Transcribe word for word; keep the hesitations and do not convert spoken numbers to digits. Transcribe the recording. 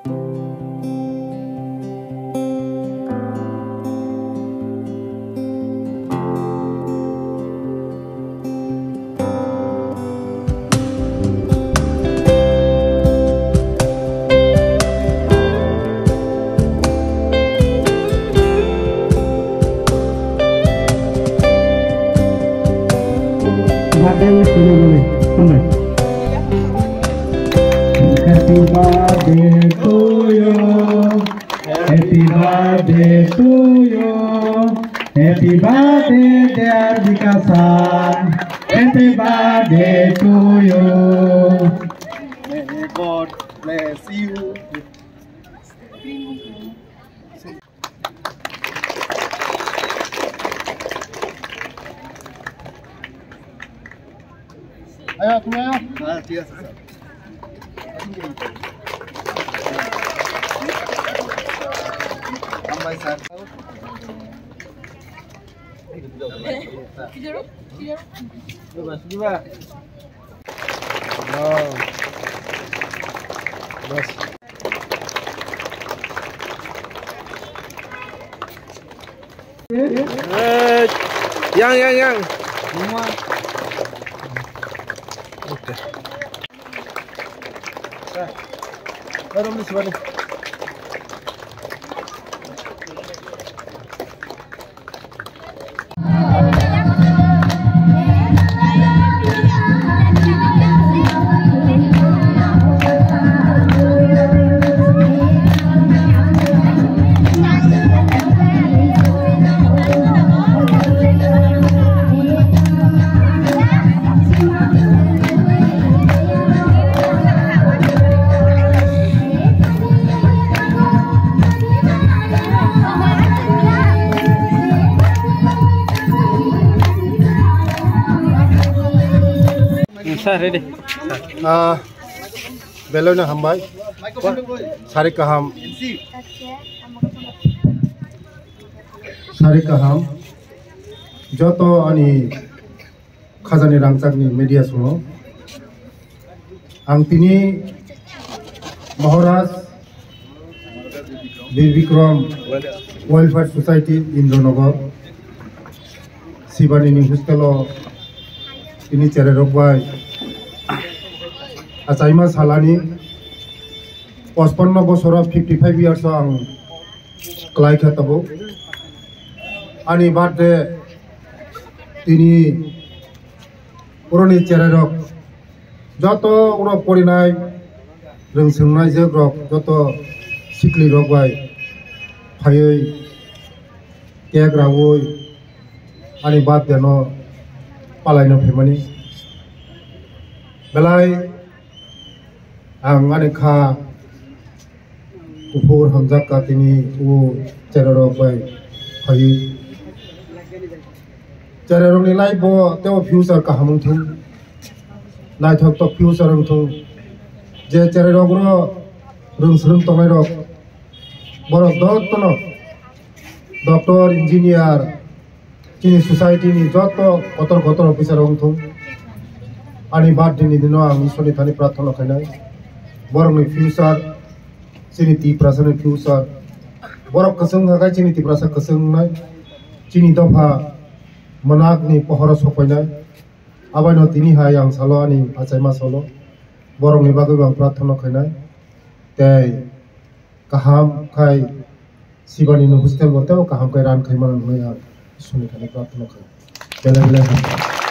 Birthday wish to you, Robi. Come on. Happy birthday to you. Happy birthday to you. Happy birthday, dear Bikasa. Happy birthday to you. May God bless you. Ayo, তুমি আয়ো। হ্যাঁ, ঠিক আছে, স্যার। হামবাই, sir. Wow. Bas. Eh, yang, yang, yang. Okay. Sir, ready. Ah, belai no hambai. Sari kaham. Sari kaham. Joto ani khajani rangchakni media sungo. Ang tini Maharaj Bir Bikram Welfare Society Indranagar Sibanini hostel o tini cherai rok bai achaima salani pachpanno bosoro fifty five years o ang kwlai kha tabuk. Ani birthday tini oroni cherai rok joto oro porinai rwng swngnai jwk rok joto sikli rok bai phaiwi cake rawi ani birthday no palai no phaimani belai ang ani kha kuphur hamjak ka tini o cherai rok bai phaiwi. Cherai rokni life bo tei o future kaham wng thung, naithok tok future wng thung. Je cherai rok ro rwng swrwng tongnai rok borok jotono doctor, engineer, chini society ni joto kotor kotor officer wng thung. Ani birthday ni dino ang Ishwar ni thani prarthana khainai. Borok ni future, chini Tiprasa ni future. Borok kwchwng kha khai chini Tiprasa kwchwng wngnai. Chini dopha mwnakni pohoro sok painai. Abaino tini hai ang salo ani achaima salo. Borokni bagwi bo ang prarthana khainai. Tei kaham khai Sibanini hostel bo teibo kaham khai run khai mano hwnwi ang Ishwar ni thani prarthana khai. Belai belai hambai.